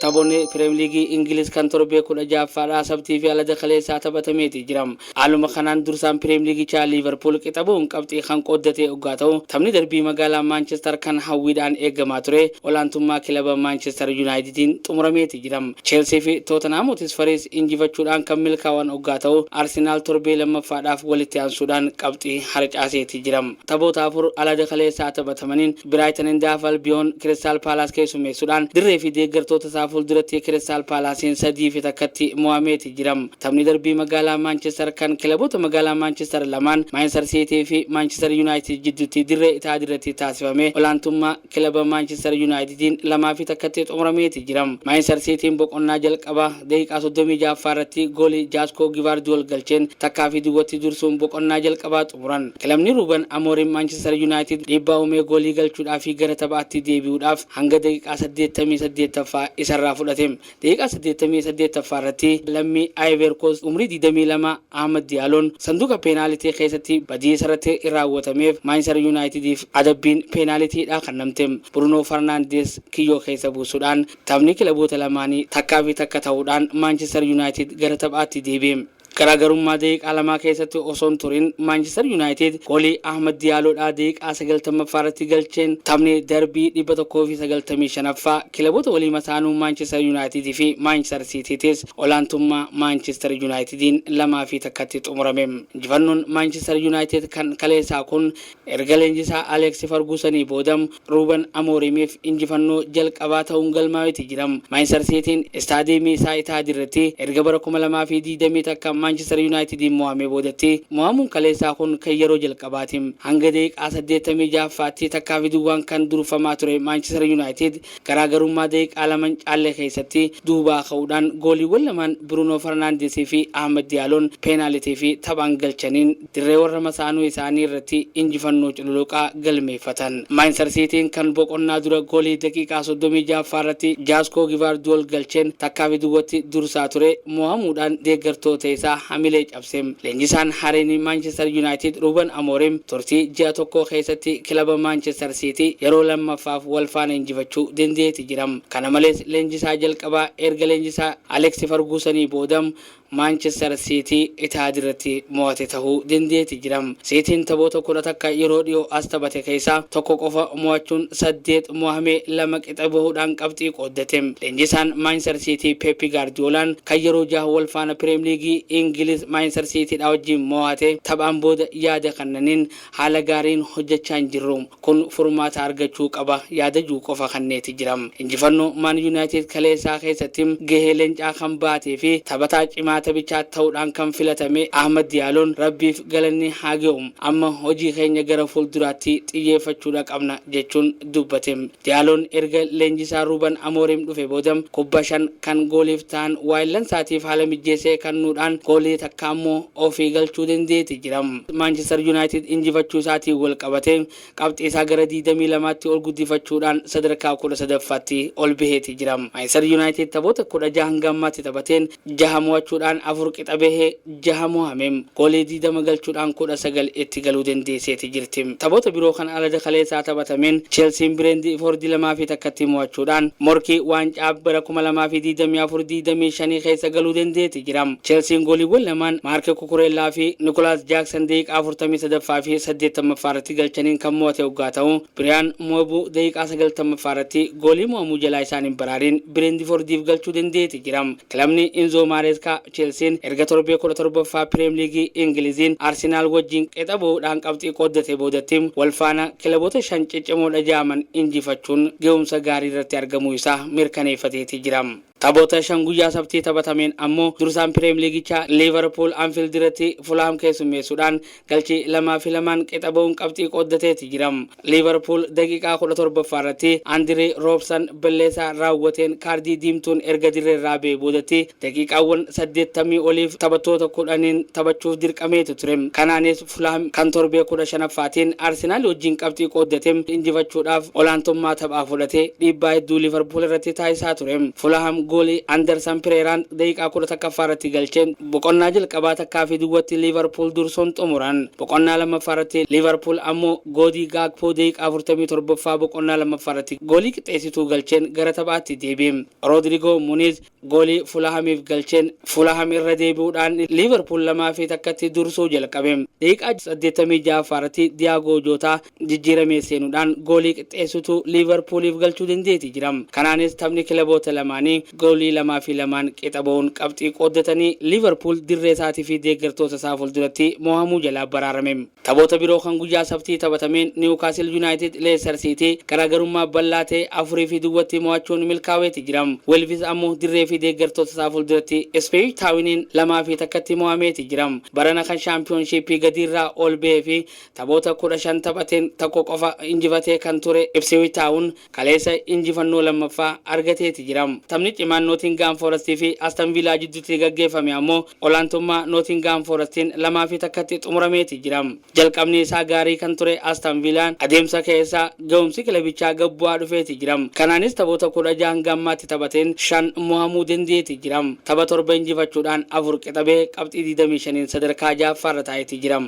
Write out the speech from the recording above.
Taphoonni Pirimeer Liigii Ingiliz kan torbee 16ffaadhaa Sabtii fi Alhada kaleessaa taphatameeti jira. Haaluma kanaan dursaan Pirimeer Liigichaa Liivarpuul qixa bu'uun qabxii kan qooddatee oggaa ta'u, taphni darbii magaalaa Maanchestar kan hawwiidhaan eegamaa ture olaantummaa kilaba Maanchestar Yuunaayitidiin xumurameeti jira. Cheelsii fi Tootenhaam Hotisfaris injifachuudhaan kan milkaa'an oggaa ta'u, Arsenaal torbee lammaffaadhaaf walitti aansuudhaan qabxii harcaaseeti jira. Taphoota afur Alhada kaleessaa taphatamaniin Biraayitan and Haaf Albiyoon Kiristaal Paalaas keessummeessuudhaan dirree fi deeggartoota isaa fuulduratti Kiristaal Paalaasiin 3-1tti mo'ameeti jira. Taphni darbii magaalaa Maanchestar kan kilaboota magaalaa Maanchestar lamaan Maanchestar Siitii fi Maanchestar Yuunaayitid jidduutti dirree Itaad irratti taasifame olaantummaa kilaba Maanchestar Yuunaayitidiin 2-1tti xumurameeti jira. Maanchestar Siitiin boqonnaa jalqabaa daqiiqaa 36ffaa irratti goolii Jaaskoo Givaardiyool galcheen 1-0tti dursuun boqonnaa jalqabaa xumuran. Kilabni Ruuben Amoorim Maanchestar Yuunaayitid dhiibbaa uumee goolii galchuudhaa fi gara taphaatti deebi'uudhaaf hanga daqiiqaa 88ffaa isarraa fudhate. Daqiiqaa 88ffaa irratti lammii Ayiveer Koost umrii 22 Ahmad Diyaaloon sanduuqa peenaalitii keessatti badii isarratti raawwatameef Maanchestar Yuunaayitidiif adabbiin peenaalitiidha kennamte. Bruunoo Farnaandes kiyyoo keessa buusuudhaan taphni kilaboota lamaanii 1-1 ta'uudhaan Maanchestar Yuunaayitid gara taphaatti deebi'e. Garaagarummaa daqiiqaa lamaa keessatti osoo hin turin Maanchestar Yuunaayitid goolii Ahmad Diyaaloodhaa daqiiqaa 90ffaa irratti galcheen taphni darbii 195ffaa kilaboota walii masaanuu Maanchestar Yuunaayitid fi Maanchestar Siitiitis olaantummaa Maanchestar Yuunaayitidiin 2-1tti xumurame. Injifannoon Maanchestar Yuunaayitid kan kaleessaa kun erga leenjisaa Aleeks Farguusanii booda Ruuben Amoorimiif injifannoo jalqabaa ta'uun galmaa'eeti jira. Maanchestar Siitiin istaadiyeemii isaa Itaad irratti erga bara 2021 Maanchestar Yuunaayitidiin mo'amee boodatti mo'amuun kaleessaa kun kan yeroo jalqabaati. Hanga daqiiqaa 86ffaatti 1-0n kan durfamaa ture Maanchestar Yuunaayitid garaagarummaa daqiiqaa laman caalle keessatti duubaa ka'uudhaan gooliiwwan lamaan Bruunoo Farnaandesii fi Ahmad Diyaaloon peenaalitii fi taphaan galchaniin dirree warra masaanuu isaanii irratti injifannoo cululuqaa galmeeffatan. Maanchestar Siitiin kan boqonnaa dura goolii daqiiqaa 36ffaa irratti Jaaskoo Givaardiyool galcheen 1-0tti dursaa ture mo'amuudhaan deeggartoota isaa hamilee cabse. Leenjisaan haareen Maanchestar Yuunaayitid Ruuben Amoorim turtii ji'a tokko keessatti kilaba Maanchestar Siitii yeroo lammaffaaf wal faana injifachuu danda'eeti jira. Kana malees leenjisaa jalqabaa erga leenjisaa Aleeks Farguusanii booda Maanchestar Siitii Itaad irratti mo'ate ta'uu danda'eeti jira. Siitiin taphoota 11 yeroo dhiyoo as taphate keessaa tokko qofa mo'achuun saddeet mo'amee lama qixa bahuudhaan qabxii qooddate. Leenjisaan Maanchestar Siitii Peepi Gaardiyoolaan kan yeroo jaha wal faana Pirimeer Liigii Ingiliz Maanchestar Siitiidha wajjin mo'ate taphaan booda yaada kennaniin haala gaariin hojjechaa hin jirru. Kun furmaata argachuu qaba yaada jiru qofa kanneeti jira. Injifannoo Maan Yuunaayitid kaleessaa keessatti gahee leencaa kan baatee fi taphataa cimaa taphichaa ta'uudhaan kan filatame Ahmad Diyaaloon rabbiif galanni haa ga'u. Amma hojii keenya gara fuulduraatti xiyyeeffachuudha qabna jechuun dubbate. Diyaaloon erga leenjisaa Ruuben Amoorim dhufe booda kubba shan kan gooliif ta'an waayillansaatiif haala mijjeessee kennuudhaan goolii takka ammoo ofii galchuu danda'eeti jira. Maanchestar Yuunaayitid injifachuu isaatiin wal qabatee qabxii isaa gara 22tti ol guddifachuudhaan sadarkaa 13ffaatti ol baheeti jira. Maanchestar Yuunaayitid taphoota 16 hanga ammaatti taphateen jaha mo'achuudhaan afur qixa bahee jaha mo'ame. Goolii 20 galchuudhaan 19 itti galuu dandeesseeti jirti. Taphoota biroo kan Alhada kaleessaa taphatameen Cheelsiin Bireentifoordi 2-1tti mo'achuudhaan morkii waancaa bara 2024-25 keessa galuu dandeetti jira. Cheelsiin gooliiwwan lamaan Maark Kukureellaa fi Nikolaas Jaaksan daqiiqaa 43ffaa fi 80ffaa irratti galchaniin kan mo'ate hoggaa ta'u, Biriyaan Moobuu daqiiqaa 90ffaa irratti goolii mo'amuu jalaa isaan hin baraariin Bireentifoordiif galchuu dandeetti jira. Kilabni Inzoo Maareeskaa Cheelsiin erga torbee 17ffaa Pirimeer Liigii Ingiliziin Arsenaal wajjin qixa bahuudhaan qabxii qooddate boodatti wal faana kilaboota shan ciccimoodha jedhaman injifachuun ga'umsa gaarii irratti argamuu isaa mirkaneeffateeti jira. Taphoota shan guyyaa Sabtii taphatameen ammoo dursaan Pirimeer Liigichaa Liivarpuul Anfiild irratti Fulaam keessummeessuudhaan galchii 2-2n qixa bahuun qabxii qooddateeti jira. Liivarpuul daqiiqaa 17ffaa irratti Andiree Roobsan balleessaa raawwateen kaardii diimtuun erga dirree irraa ba'e boodatti daqiiqaawwan 80 oliif taphattoota 10n taphachuuf dirqameetu ture. Kanaanis Fulaam kan torbee 15ffaatiin Arsenaal wajjin qabxii qooddate injifachuudhaaf olaantummaa taphaa fudhatee dhiibbaa hedduu Liivarpuul irratti taasisaa ture. Fulaam Goolii Andersan Pireeraan daqiiqaa 11ffaa irratti galcheen boqonnaa jalqabaa 1-0tti Liivarpuul dursuun xumuran. Boqonnaa lammaffaa irratti Liivarpuul ammoo Goodii Gaakpoo daqiiqaa 47ffaa boqonnaa lammaffaa irratti goolii qixxeessituu galcheen gara taphaatti deebi'e. Roodrigoo Muniz goolii Fulahamiif galcheen Fulaham irra deebi'uudhaan Liivarpuul 2-1tti dursuu jalqabe. Daqiiqaa 86ffaa irratti Diyaagoo Jootaa jijjiiramee seenuudhaan goolii qixxeessituu Liivarpuuliif galchuu dandeetii jira. Kanaanis taphni kilaboota lamaanii goolii 2 fi 2n qixa ba'uun qabxii qooddatanii Liivarpuul dirree isaatii fi deeggartoota isaa fuulduratti mo'amuu jalaa baraarame. Taphoota biroo kan guyyaa Sabtii taphatameen, Niwukaasil Yuunaayitid Leestar Siitii garaagarummaa bal'aa ta'e 4-0tti mo'achuun milkaa'eeti jira. Wolvis ammoo dirree fi deeggartoota isaa fuulduratti Ipswiich Taawuniin 2-1tti mo'ameeti jira. Barana kan Shaampiyoonshiippii gadiirraa ol ba'ee fi taphoota 15 taphateen tokko qofa injifatee kan ture Ipswiich Taawun kaleessa injifannoo lammaffaa argateeti jira. Taphni cimaan Nootingaam Forestii fi Aston Villaa jidduutti gaggeeffame ammoo olaantummaa Nootingaam Forestiin 2-1tti xumurameeti jira. Jalqabni isaa gaarii kan ture Aston Villaan adeemsa keessa ga'umsi kilabichaa gad bu'aa dhufeeti jira. Kanaanis taphoota 16 hanga ammaatti taphateen shan mo'amuu danda'eeti jira. Tapha torba injifachuudhaan afur qixabee qabxii 25n sadarkaa ja'affaarra taa'eeti jira.